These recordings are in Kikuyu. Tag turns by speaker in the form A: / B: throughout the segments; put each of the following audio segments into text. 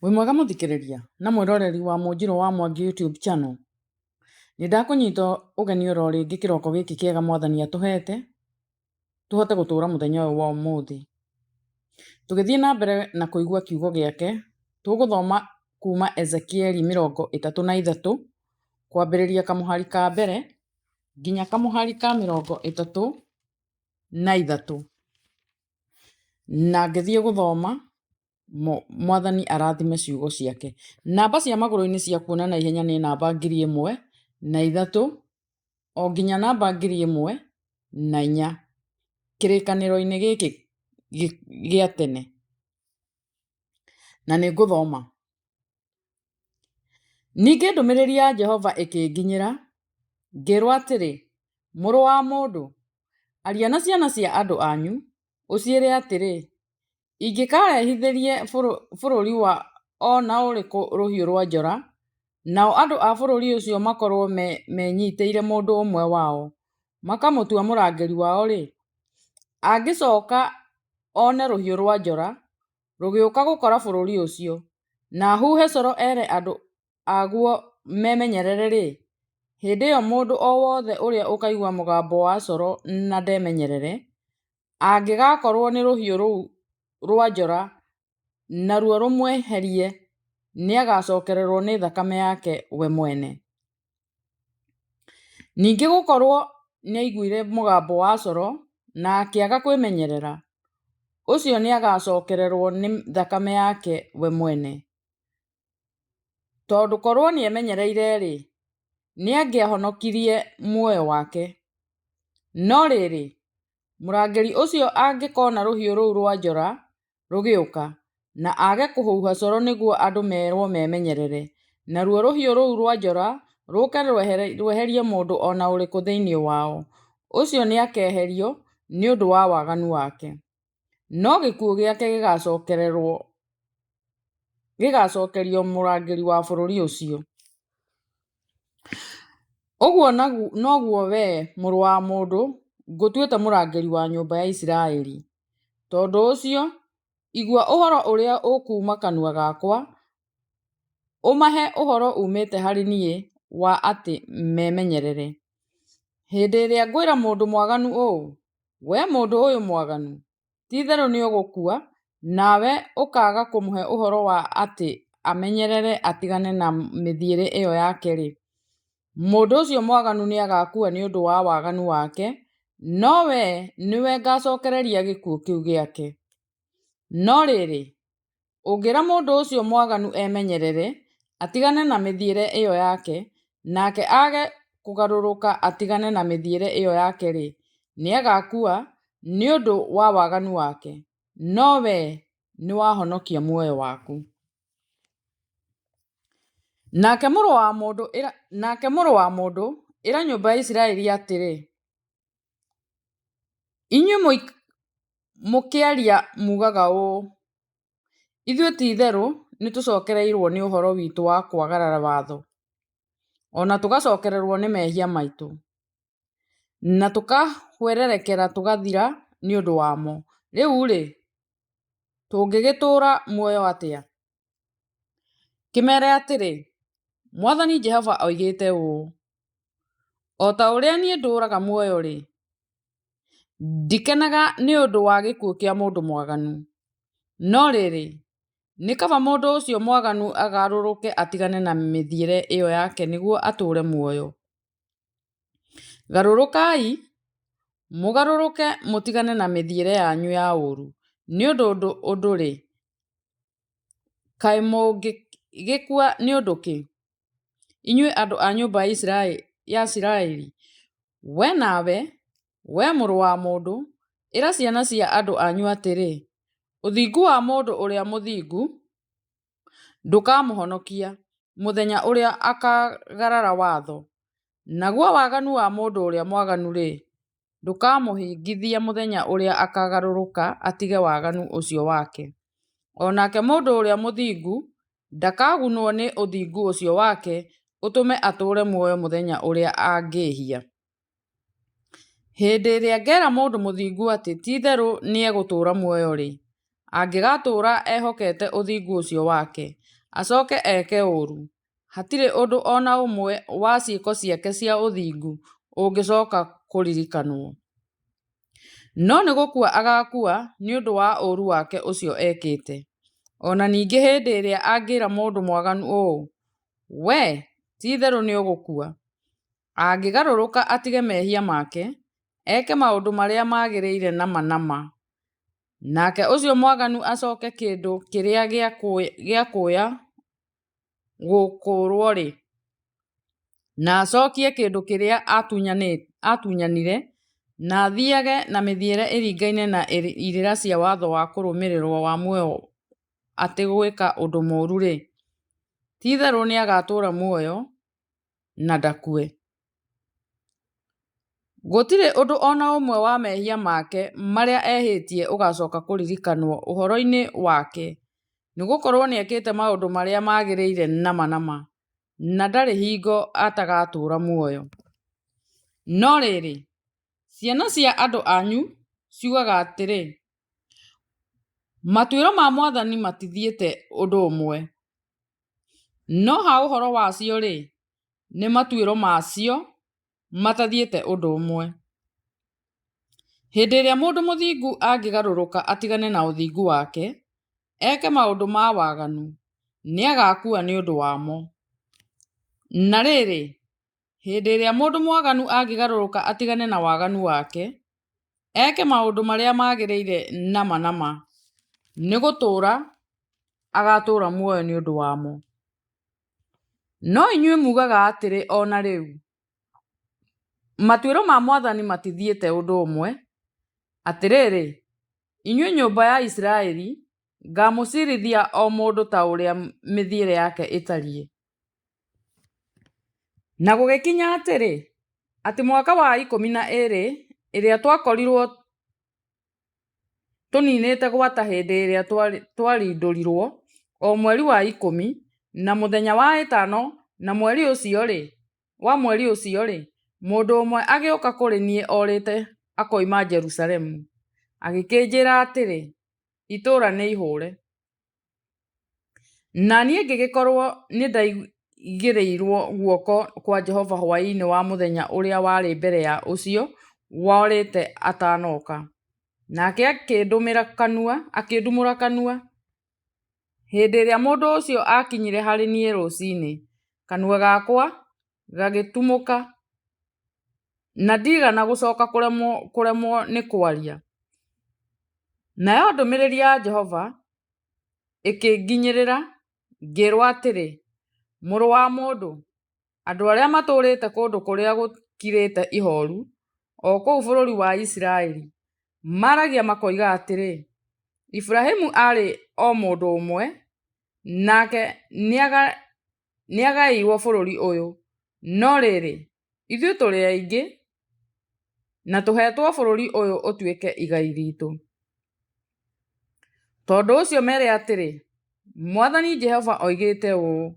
A: Wĩ mwega mũthikĩrĩria na mwĩroreri wa Mũnjirũ wa Mwangi YouTube channel. Nĩ ndakũnyita ũgeni oro rĩngĩ kĩroko gĩkĩ kĩega mwathani atũhete, tũhote gũtũra mũthenya ũyũ wa ũmũthĩ. Tũgĩthiĩ na mbere na kũigua kiugo gĩake, tũgũthoma kuma Ezekieli 33, kwambĩrĩria kamũhari ka mbere nginya kamũhari ka 33. Na ngĩthiĩ gũthoma, Mwathani arathime ciugo ciake. Namba cia magũrũ-inĩ cia kuona na ihenya nĩ namba 1003 o nginya namba 1004 kĩrĩkanĩro-inĩ gĩkĩ gĩa tene. Na nĩ ngũthoma. Ningĩ ndũmĩrĩri ya Jehova ĩkĩnginyĩra, ngĩĩrwo atĩrĩ, Mũrũ wa mũndũ, aria na ciana cia andũ anyu, ũciĩre atĩrĩ, 'Ingĩkarehithĩrie bũrũri o na ũrĩkũ rũhiũ rwa njora, nao andũ a bũrũri ũcio makorũo menyitĩire mũndũ ũmwe wao, makamũtua mũrangĩri wao-rĩ, angĩcoka one rũhiũ rwa njora rũgĩũka gũkora bũrũri ũcio, na ahuhe coro ere andũ aguo memenyerere-rĩ, hĩndĩ ĩyo mũndũ o wothe ũrĩa ũkaigua mũgambo wa coro na ndemenyerere, angĩgakorũo nĩ rũhiũ rũu rwa njora naruo rũmweherie, nĩagacokererũo nĩ thakame yake we mwene. Ningĩ gũkorũo nĩaiguire mũgambo wa coro na akĩaga kwĩmenyerera, ũcio nĩagacokererũo nĩ thakame yake we mwene. Tondũ korũo nĩemenyereire-rĩ, nĩangĩahonokirie muoyo wake. No rĩrĩ, mũrangĩri ũcio angĩkona rũhiũ rũu rwa njora rũgĩũka, na aage kũhuha coro nĩguo andũ merũo memenyerere, naruo rũhiũ rũu rwa njora rũũke rweherie mũndũ o na ũrĩkũ thĩinĩ wao, ũcio nĩakeherio nĩ ũndũ wa waganu wake. No gĩkuũ gĩake gĩgacokerio mũrangĩri wa bũrũri ũcio. Ũguo noguo wee, mũrũ wa mũndũ, ngũtuĩte mũrangĩri wa nyũmba ya Isiraeli. Tondũ ũcio, igua ũhoro ũrĩa ũkuuma kanua gakwa, ũmahe ũhoro uumĩte harĩ niĩ wa atĩ memenyerere. Hĩndĩ ĩrĩa ngwĩra mũndũ mwaganu ũũ, 'Wee mũndũ ũyũ mwaganu, ti-itherũ nĩũgũkua,' nawe ũkaaga kũmũhe ũhoro wa atĩ amenyerere atigane na mĩthiĩre ĩyo yake-rĩ, mũndũ ũcio mwaganu nĩagakua nĩ ũndũ wa waganu wake, no wee nĩwe ngacokereria gĩkuũ kĩu gĩake. No rĩrĩ, ũngĩĩra mũndũ ũcio mwaganu emenyerere atigane na mĩthiĩre ĩyo yake, nake aage kũgarũrũka atigane na mĩthiĩre ĩyo yake-rĩ, nĩagakua nĩ ũndũ wa waganu wake, no wee nĩwahonokia muoyo waku. Nake mũrũ wa mũndũ, ĩra, nake mũrũ wa mũndũ, ĩra nyũmba ya Isiraeli atĩrĩ, Inyuĩ mũkĩaria muugaga ũũ, 'Ithuĩ ti-itherũ nĩtũcokereirũo nĩ ũhoro witũ wa kwagarara watho, o na tũgacokererũo nĩ mehia maitũ, na tũkahwererekera tũgathira nĩ ũndũ wamo. Rĩu-rĩ, tũngĩgĩtũũra muoyo atĩa?' Kĩmeere atĩrĩ, 'Mwathani Jehova oigĩte ũũ: O ta ũrĩa niĩ ndũũraga muoyo-rĩ, ndikenaga nĩ ũndũ wa gĩkuũ kĩa mũndũ mwaganu, no rĩrĩ, nĩ kaba mũndũ ũcio mwaganu agarũrũke atigane na mĩthiĩre ĩyo yake nĩguo atũũre muoyo. Garũrũkai, mũgarũrũke mũtigane na mĩthiĩre yanyu ya ũũru, nĩ ũndũ ũndũ-rĩ, kaĩ mũngĩgĩkua nĩ ũndũ kĩ, inyuĩ andũ a nyũmba ya Isiraeli? Wee nawe, wee mũrũ wa mũndũ, ĩra ciana cia andũ anyu atĩrĩ, 'Ũthingu wa mũndũ ũrĩa mũthingu ndũkamũhonokia mũthenya ũrĩa akaagarara watho, naguo waganu wa mũndũ ũrĩa mwaganu-rĩ, ndũkamũhĩngithia mũthenya ũrĩa akaagarũrũka atige waganu ũcio wake. O nake mũndũ ũrĩa mũthingu ndakagunwo nĩ ũthingu ũcio wake ũtũme atũũre muoyo mũthenya ũrĩa angĩĩhia. Hĩndĩ ĩrĩa ngera mũndũ mũthingu atĩ ti-itherũ nĩegũtũũra muoyo-rĩ, Angĩgatũũra ehokete ũthingu ũcio wake, acoke eke ũũru, hatirĩ ũndũ o na ũmwe wa ciĩko ciake cia ũthingu ũngĩcoka kũririkanwo, no nĩ gũkua agakua nĩ ũndũ wa ũũru wake ũcio ekĩte. O na ningĩ hĩndĩ ĩrĩa angĩĩra mũndũ mwaganu ũũ, Wee ti-itherũ nĩũgũkua, angĩgarũrũka atige mehia make, eke maũndũ marĩa maagĩrĩire na ma na ma, nake ũcio mwaganu acokie kĩndũ kĩrĩa gĩa kũya gũkũũrũo-rĩ, na acokie kĩndũ kĩrĩa aatunyanire, na athiage na mĩthiĩre ĩringaine na irĩra cia watho wa kũrũmĩrĩrũo wa muoyo atige gwĩka ũndũ mũũru-rĩ, ti-itherũ nĩagatũũra muoyo, na ndakue. Gũtirĩ ũndũ o na ũmwe wa mehia make marĩa ehĩtie ũgacoka kũririkanwo ũhoro-inĩ wake, nĩ gũkorũo nĩekĩte maũndũ marĩa maagĩrĩire na ma na ma, na ndarĩ hingo atagatũũra muoyo. No rĩrĩ, ciana cia andũ anyu ciugaga atĩrĩ, Matuĩro ma Mwathani matithiĩte ũndũ ũmwe. No ha ũhoro wacio-rĩ, nĩ matuĩro ma cio matathiĩte ũndũ ũmwe. Hĩndĩ ĩrĩa mũndũ mũthingu angĩgarũrũka atigane na ũthingu wake, eke maũndũ ma waganu, nĩagakua nĩ ũndũ wamo. Na rĩrĩ, hĩndĩ ĩrĩa mũndũ mwaganu angĩgarũrũka atigane na waganu wake, eke maũndũ marĩa magĩrĩire na ma na ma, nĩ gũtũũra agatũũra muoyo nĩ ũndũ wamo. No inyuĩ muugaga atĩrĩ o na rĩu, Matuĩro ma Mwathani matithiĩte ũndũ ũmwe. Atĩrĩrĩ, inyuĩ nyũmba ya Isiraeli, ngaamũciirithia o mũndũ ta ũrĩa mĩthiĩre yake ĩtariĩ. Na gũgĩkinya atĩrĩ, atĩ mwaka wa ikũmi na ĩĩrĩ ĩrĩa twakorirũo tũninĩte gwata hĩndĩ ĩrĩa twarindũrirũo, o mweri wa ikũmi, na mũthenya wa ĩtano wa mweri ũcio-rĩ, mũndũ ũmwe agĩũka kũrĩ niĩ orĩte akoima Jerusalemu, agĩkĩnjĩra atĩrĩ, Itũũra nĩ ihũre. Na niĩ ngĩgĩkorũo nĩndaigĩrĩirũo guoko kwa Jehova hwaĩ-inĩ wa mũthenya ũrĩa warĩ mbere ya ũcio worĩte atanoka, nake akĩndumũra kanua. Hĩndĩ ĩrĩa mũndũ ũcio aakinyire harĩ niĩ rũcinĩ, kanua gakwa gagĩtumũka, na ndiigana gũcoka kũremwo nĩ kwaria. Nayo ndũmĩrĩri ya Jehova ĩkĩnginyĩrĩra, ngĩĩrũo atĩrĩ, Mũrũ wa mũndũ, andũ arĩa matũũrĩte kũndũ kũrĩa gũkirĩte ihooru, o kũu bũrũri wa Isiraeli, maaragia makoiga atĩrĩ, Iburahimu aarĩ o mũndũ ũmwe, nake nĩagaĩirũo bũrũri ũyũ, no rĩrĩ, ithuĩ tũrĩ aingĩ, na tũheetwo bũrũri ũyũ ũtuĩke igai riitũ. Tondũ ũcio mere atĩrĩ, Mwathani Jehova oigĩte ũũ,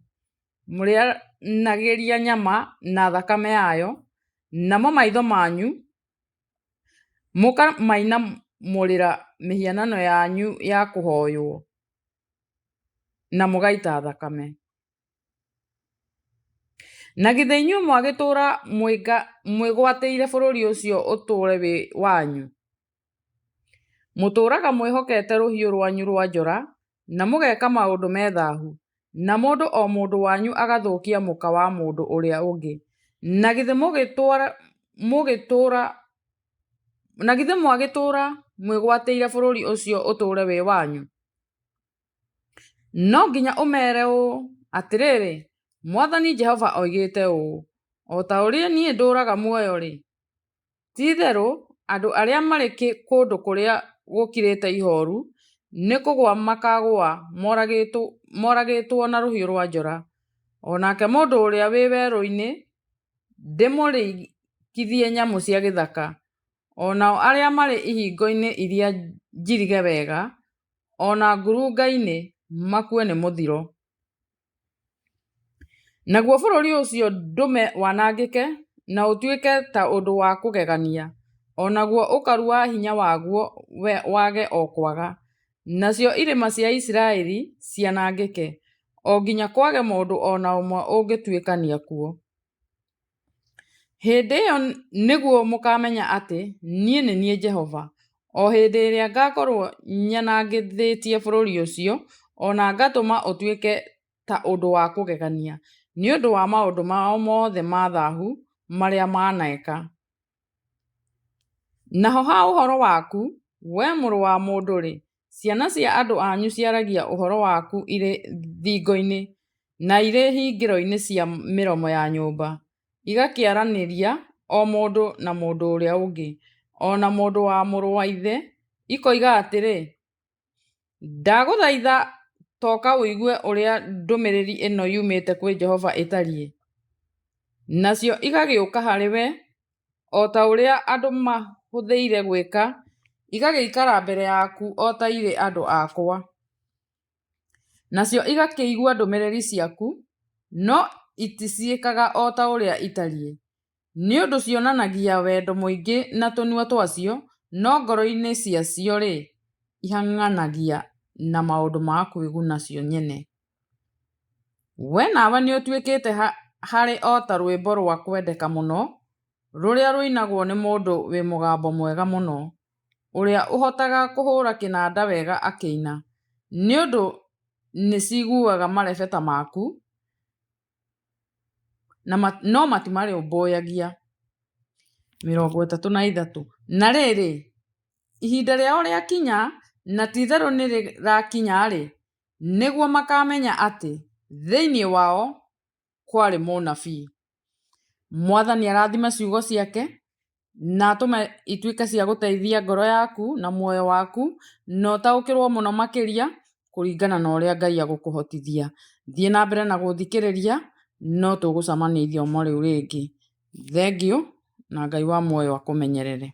A: Mũrĩanagĩria nyama na thakame yayo, namo maitho manyu mũkamainamũrĩra mĩhianano yanyu ya kũhoywo, na mũgaita thakame. Na githĩ inyuĩ mwagĩtũũra mwĩgwatĩire bũrũri ũcio ũtũũre wĩ wanyu? Mũtũũraga mwĩhokete rũhiũ rwanyu rwa njora, na mũgeka maũndũ me thahu, na mũndũ o mũndũ wanyu agathũkia mũka wa mũndũ ũrĩa ũngĩ. Na githĩ mwagĩtũũra mwĩgwatĩire bũrũri ũcio ũtũũre wĩ wanyu? No nginya ũmeere ũũ, 'Atĩrĩrĩ, Mwathani Jehova oigĩte ũũ: O ta ũrĩa niĩ ndũũraga muoyo-rĩ, ti-itherũ andũ arĩa marĩ kũndũ kũrĩa gũkirĩte ihooru nĩ kũgũa makaagũa moragĩtwo na rũhiũ rwa njora, o nake mũndũ ũrĩa wĩ werũ-inĩ ndĩmũrĩkithie nyamũ cia gĩthaka, o nao arĩa marĩ ihingo-inĩ iria njirige wega, o na ngurunga-inĩ, makue nĩ mũthiro. Naguo bũrũri ũcio ndũme wanangĩke na ũtuĩke ta ũndũ wa kũgegania, o naguo ũkaru wa hinya waguo wage o kwaga. Nacio irĩma cia Isiraeli cianangĩke, o nginya kwage mũndũ o na ũmwe ũngĩtuĩkania kuo. Hĩndĩ ĩyo nĩguo mũkamenya atĩ niĩ nĩ niĩ Jehova, o hĩndĩ ĩrĩa ngakorũo nyanangithĩtie bũrũri ũcio, o na ngatũma ũtuĩke ta ũndũ wa kũgegania, nĩ ũndũ wa maũndũ mao mothe ma thahu marĩa maaneka. Naho ha ũhoro waku, wee mũrũ wa mũndũ-rĩ, ciana cia andũ anyu ciaragia ũhoro waku irĩ thingo-inĩ, na irĩ hingĩro-inĩ cia mĩromo ya nyũmba, igakĩaranĩria o mũndũ na mũndũ ũrĩa ũngĩ, o na mũndũ na mũrũ wa ithe, ikoiga atĩrĩ, Ndagũthaitha toka ũigue ũrĩa ndũmĩrĩri ĩno yumĩte kwĩ Jehova ĩtariĩ. Nacio igagĩũka harĩ we o ta ũrĩa andũ mahũthĩire gwĩka, igagĩikara mbere yaku o ta irĩ andũ akwa. Nacio igakĩigua ndũmĩrĩri ciaku, no iticiĩkaga o ta ũrĩa itariĩ. Nĩ ũndũ cionanagia wendo mũingĩ na tũnua twacio, no ngoro-inĩ ciacio-rĩ, ihang'anagia na maũndũ ma kwĩguna cio nyene. Wee nawe nĩũtuĩkĩte harĩ o ta rũĩmbo rũa kwendeka mũno, rũrĩa rũinagwo nĩ mũndũ wĩ mũgambo mwega mũno, ũrĩa ũhotaga kũhũra kĩnanda wega akĩina, nĩ ũndũ nĩciiguaga marebeta maku, no matimarũmbũyagia. 33. Na rĩrĩ, ihinda rĩao rĩakinya, na ti-itherũ nĩrĩgakinya-rĩ, nĩguo makamenya atĩ thĩinĩ wao kwarĩ mũnabii. Mwathani arathime ciugo ciake na atũme ituĩke cia gũteithia ngoro yaku na muoyo waku na ũtaũkĩrwo mũno makĩria kũringana na ũrĩa Ngai agũkũhotithia. Thiĩ na mbere na gũthikĩrĩria no tũgũcemania ithomo rĩu rĩngĩ. Thengiũ na Ngai wa muoyo akũmenyerere.